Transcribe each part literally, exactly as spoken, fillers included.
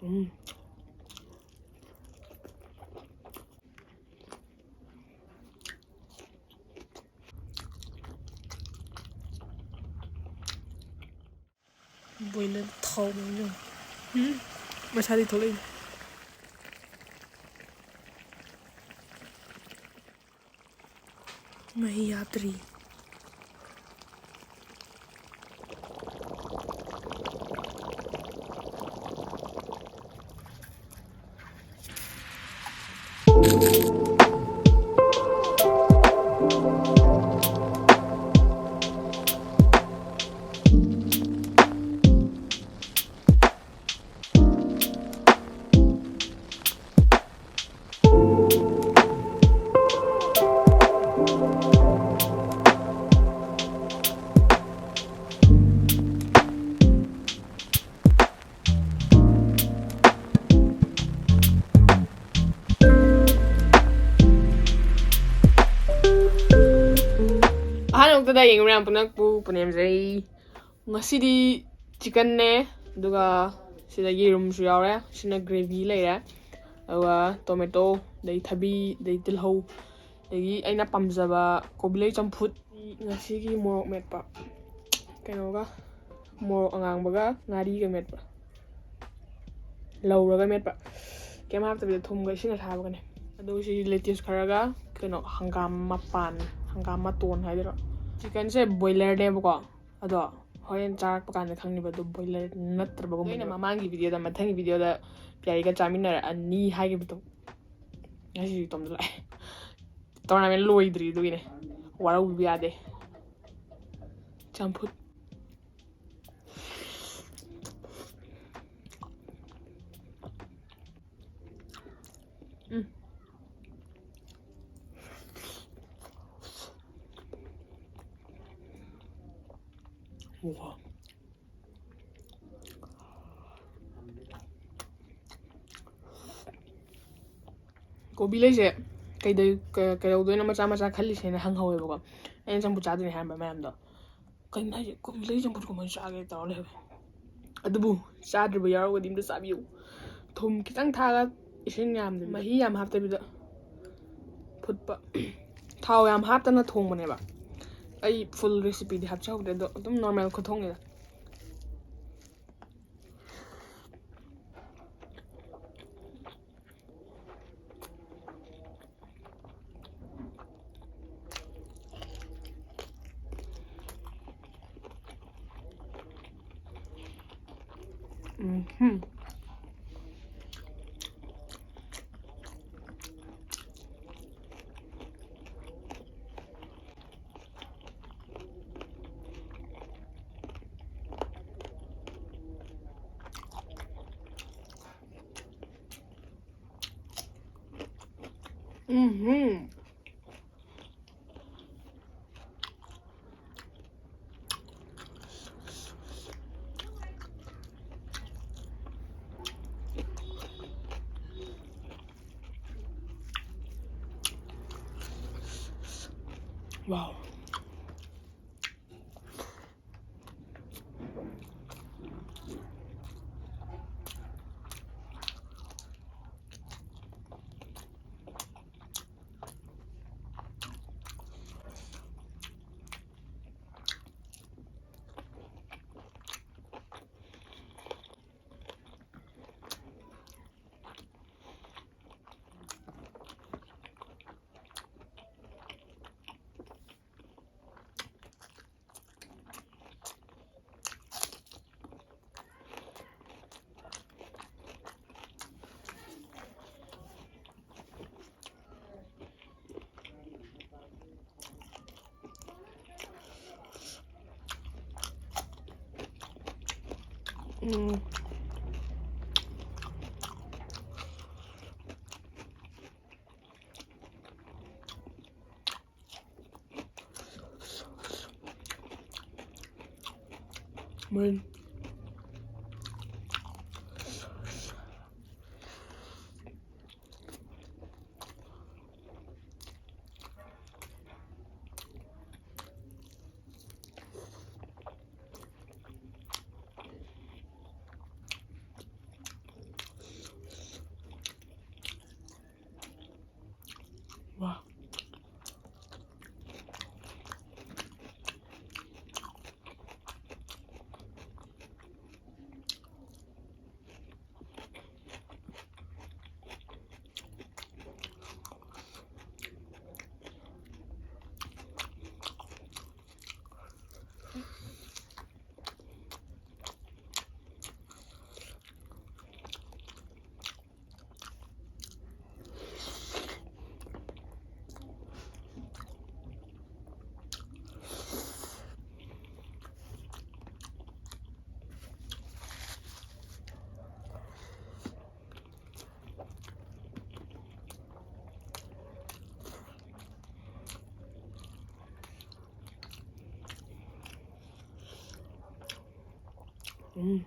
ꯎꯝ꯫ Boiler ꯊꯥꯎ ꯃꯌꯥꯝ ꯌꯥꯎꯔꯦ꯫ ꯎꯝ, ꯃꯁꯥꯗꯤ ꯊꯣꯛꯂꯛꯏꯅꯦ꯫ ꯃꯍꯤ ꯍꯥꯞꯇ꯭ꯔꯤ꯫ ꯑꯍꯥꯟꯕꯃꯛꯇꯗ ꯌꯦꯡꯕ ꯃꯌꯥꯝ ꯄꯨꯝꯅꯃꯛꯄꯨ ꯄꯨꯅꯦꯝꯖꯩ꯫ ꯉꯁꯤꯗꯤ ꯆꯤꯀꯟꯅꯦ, ꯑꯗꯨꯒ ꯁꯤꯗ ꯌꯦꯔꯨꯝꯁꯨ ꯌꯥꯎꯔꯦ꯫ ꯁꯤꯅ ꯒ꯭ꯔꯦꯚꯤ ꯂꯩꯔꯦ, ꯑꯗꯨꯒ ꯇꯣꯃꯦꯇꯣ, ꯑꯗꯩ ꯊꯕꯤ, ꯑꯗꯩ ꯇꯤꯜꯍꯧ, ꯑꯗꯒꯤ ꯑꯩꯅ ꯄꯥꯝꯖꯕ ꯀꯣꯕꯤ ꯂꯩ ꯆꯝꯐꯨꯠ꯫ ꯉꯁꯤꯒꯤ ꯃꯣꯔꯣꯛ ꯃꯦꯠꯄ ꯀꯩꯅꯣꯒ, ꯃꯣꯔꯣꯛ ꯑꯉꯥꯡꯕꯒ ꯉꯥꯔꯤꯒ ꯃꯦꯠꯄ꯫ ꯂꯧꯔꯒ ꯃꯦꯠꯄ꯫ ꯀꯩꯝ ꯍꯥꯞꯇꯕꯤꯗ ꯊꯨꯝꯒ ꯏꯁꯤꯡ ꯑꯁꯥꯕꯒꯅꯦ꯫ ꯑꯗꯨꯒ ꯁꯤ ꯂꯦꯇꯤꯁ ꯈꯔꯒ ꯀꯩꯅꯣ ꯍꯪꯒꯥꯝ ꯃꯄꯥꯟ, ꯍꯪꯒꯥꯝ ꯃꯇꯣꯟ ꯍꯥꯏꯗꯣꯏꯔꯣ? ꯆꯤꯀꯟꯁꯦ ꯕꯣꯏꯂꯔꯅꯦꯕꯀꯣ꯫ ꯑꯗꯣ ꯍꯣꯔꯦꯟ ꯆꯥꯔꯛꯄ ꯀꯥꯟꯗ ꯈꯪꯅꯤꯕ ꯑꯗꯨ ꯕꯣꯏꯂꯔ ꯅꯠꯇ꯭ꯔꯕꯒꯨꯝꯕꯅꯦꯕ꯫ ꯑꯩꯅ ꯃꯃꯥꯡꯒꯤ ꯚꯤꯗꯤꯑꯣꯗ, ꯃꯊꯪꯒꯤ ꯚꯤꯗꯤꯑꯣꯗ ꯄꯤꯌꯥꯔꯤꯒ ꯆꯥꯃꯤꯟꯅꯔꯛꯑꯅꯤ ꯍꯥꯏꯈꯤꯕꯗꯣ ꯉꯁꯤꯁꯨ ꯏꯇꯣꯝꯇ ꯂꯥꯛꯑꯦ꯫ ꯇꯣꯔꯅꯥꯃꯦꯟ ꯂꯣꯏꯗ꯭ꯔꯤ ꯑꯗꯨꯒꯤꯅꯦ꯫ ꯋꯥꯔꯧꯕꯤꯕ ꯌꯥꯗꯦ꯫ ꯆꯝꯐꯨꯠ꯫ ꯎꯝ꯫ ꯋꯥ꯫ ꯀꯣꯕꯤ ꯂꯩꯁꯦ ꯀꯩꯗꯩ, ꯀ-, ꯀꯩꯗꯧꯗꯣꯏꯅꯣ ꯃꯆꯥ ꯃꯆꯥ ꯈꯜꯂꯤꯁꯦꯅ ꯍꯪꯍꯧꯋꯦꯕꯀꯣ꯫ ꯑꯩꯅ ꯆꯝꯐꯨꯠ ꯆꯥꯗꯣꯏꯅꯦ ꯍꯥꯏꯔꯝꯕ ꯃꯌꯥꯝꯗꯣ꯫ ꯀꯩꯅꯣ ꯍꯥꯏꯁꯦ? ꯀꯣꯕꯤ ꯂꯩ ꯆꯝꯐꯨꯠ ꯀꯃꯥꯏꯅ ꯆꯥꯒꯦ ꯇꯧꯔ ꯂꯩꯍꯧꯋꯦ꯫ ꯑꯗꯨꯕꯨ ꯆꯥꯗ꯭ꯔꯤꯕ ꯌꯥꯎꯔꯒꯗꯤ ꯑꯝꯇ ꯆꯥꯕꯤꯌꯨ꯫ ꯊꯨꯝ ꯈꯤꯇꯪ ꯊꯥꯛꯑꯒ, ꯏꯁꯤꯡ ꯌꯥꯝꯗꯕꯤꯗ, ꯃꯍꯤ ꯌꯥꯝ ꯍꯥꯞꯇꯕꯤꯗ ꯐꯨꯠꯄ꯫ ꯊꯥꯎ ꯌꯥꯝ ꯍꯥꯞꯇꯅ ꯊꯣꯡꯕꯅꯦꯕ꯫ ꯑꯩ full recipeꯗꯤ ꯍꯥꯞꯆꯍꯧꯗ꯭ꯔꯦ, ꯑꯗꯣ ꯑꯗꯨꯝ normal ꯈꯨꯊꯣꯡꯅꯤꯗ꯫ ꯎꯝ꯫ ꯎꯝ꯫ Wow. ꯎꯝ꯫ ꯃꯣꯏ ꯎꯝ꯫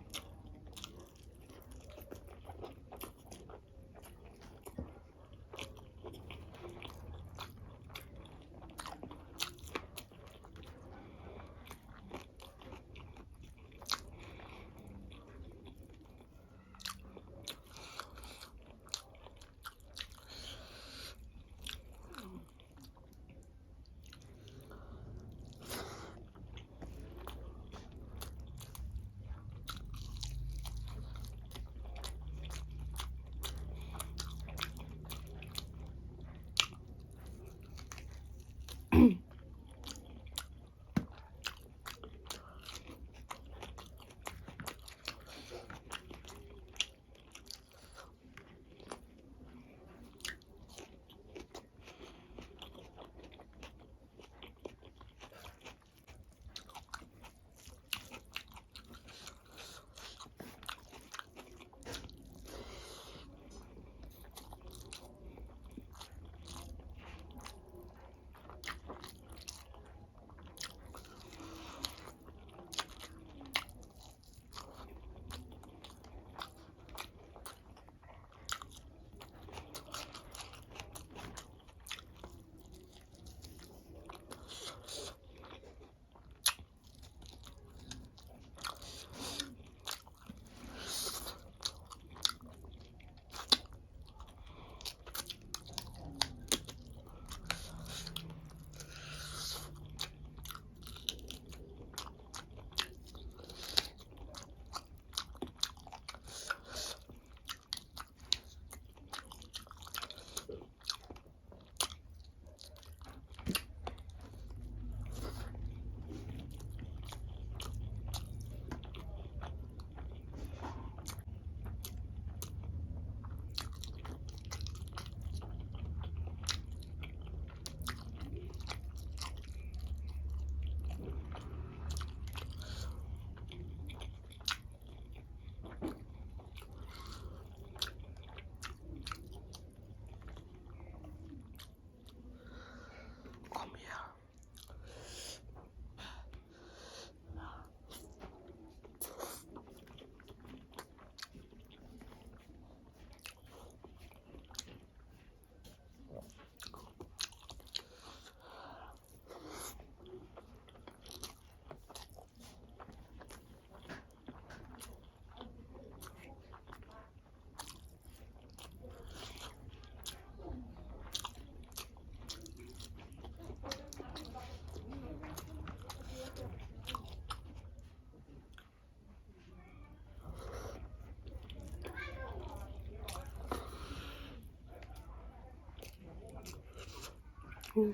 ꯎꯝ꯫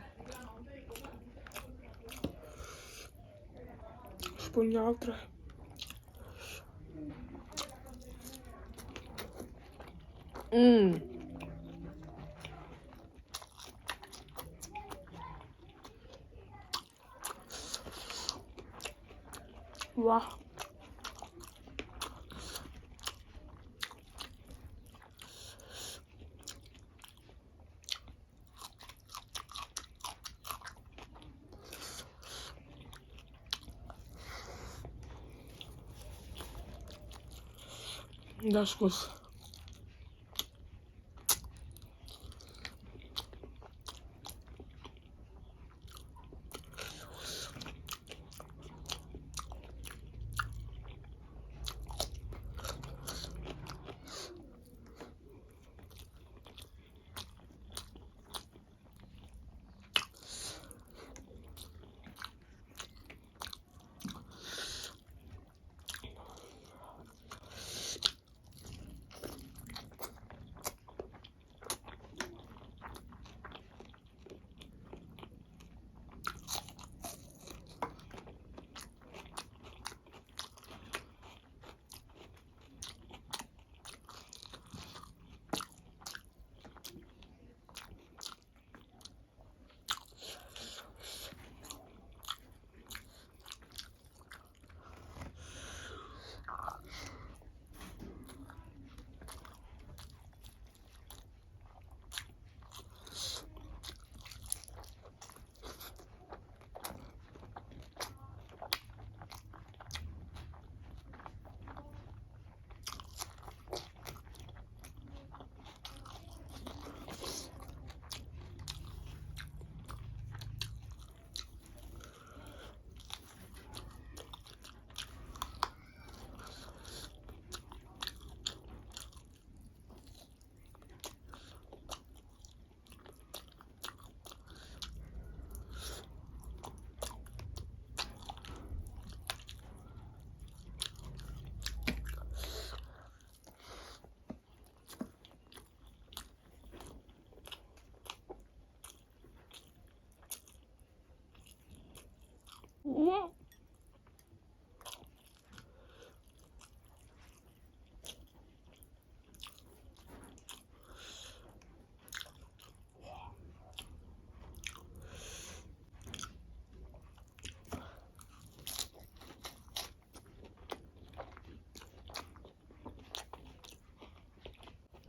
ꯁ꯭ꯄꯨꯟ ꯌꯥꯎꯗ꯭ꯔꯦ꯫ ꯎꯝ꯫ ꯋꯥ꯫ That's good.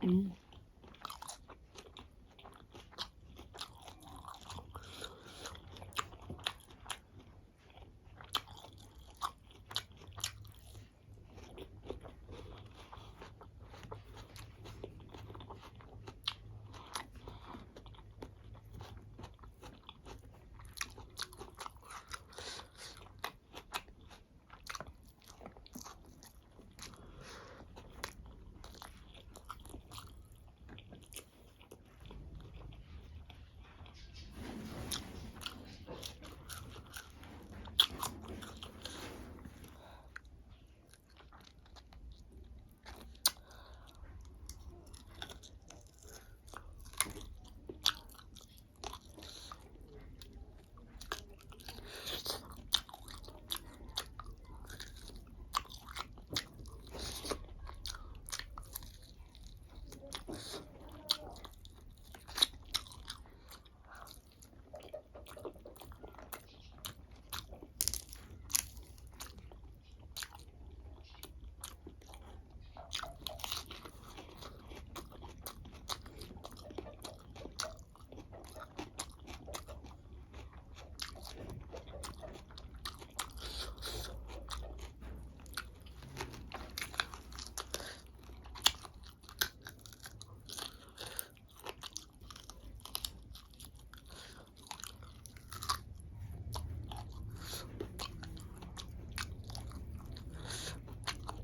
ꯎꯝ꯫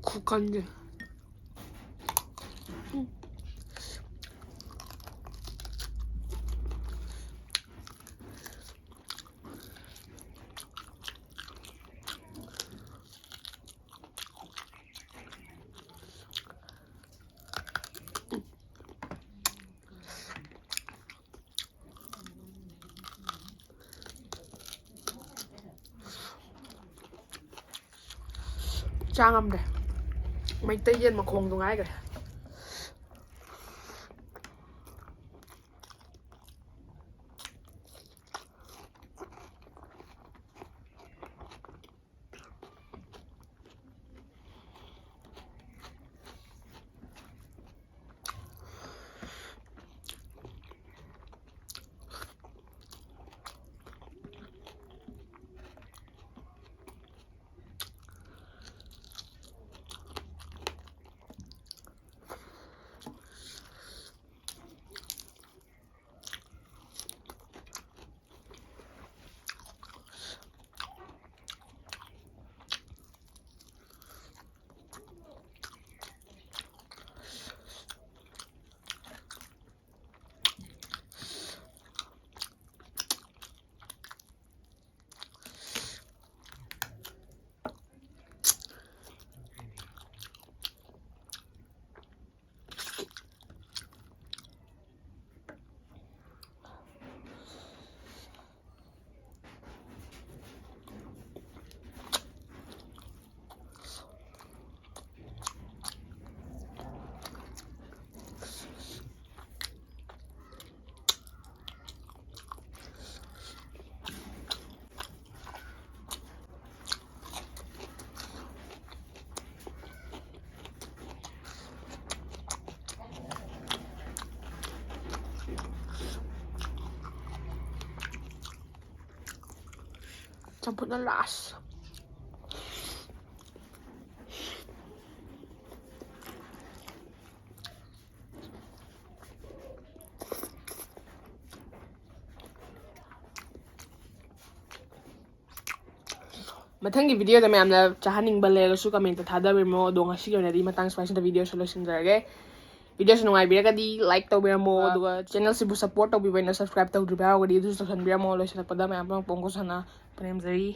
ꯈꯨꯀꯟꯁꯦ꯫ ꯆꯥ ꯉꯝꯗ꯭ꯔꯦ꯫ ꯃꯩꯇꯩ ꯌꯦꯟ ꯃꯈꯣꯡꯗꯣ ꯉꯥꯏꯈ꯭ꯔꯦ꯫ ꯆꯝꯐꯨꯠꯅ ꯂꯥꯁ꯫ ꯃꯊꯪꯒꯤ ꯚꯤꯗꯤꯑꯣꯗ ꯃꯌꯥꯝꯅ ꯆꯥꯍꯟꯅꯤꯡꯕ ꯂꯩꯔꯒꯁꯨ ꯀꯃꯦꯟꯇ ꯊꯥꯗꯕꯤꯔꯝꯃꯣ꯫ ꯑꯗꯣ ꯉꯁꯤꯒꯤ ꯑꯣꯏꯅꯗꯤ ꯃꯇꯥꯡ ꯁ꯭ꯋꯥꯏꯁꯤꯗ ꯚꯤꯗꯤꯑꯣꯁꯦ ꯂꯣꯏꯁꯤꯟꯖꯔꯒꯦ꯫ ꯚꯤꯗꯤꯑꯣꯁꯦ ꯅꯨꯡꯉꯥꯏꯕꯤꯔꯒꯗꯤ ꯂꯥꯏꯛ ꯇꯧꯕꯤꯔꯝꯃꯣ, ꯑꯗꯨꯒ ꯆꯦꯅꯦꯜꯁꯤꯕꯨ ꯁꯞꯄꯣꯔꯠ ꯇꯧꯕꯤꯕ ꯑꯩꯅ ꯁꯕꯁꯀ꯭ꯔꯥꯏꯕ ꯇꯧꯗ꯭ꯔꯤꯕ ꯌꯥꯎꯔꯒꯗꯤ ꯑꯗꯨꯁꯨ ꯇꯧꯁꯟꯕꯤꯔꯝꯃꯣ꯫ ꯂꯣꯏꯁꯤꯜꯂꯛꯄꯗ ꯃꯌꯥꯝ ꯄꯨꯝꯅꯃꯛ ꯄꯣꯡꯀꯣ ꯁꯥꯅ ꯄꯨꯅꯦꯝꯖꯔꯤ꯫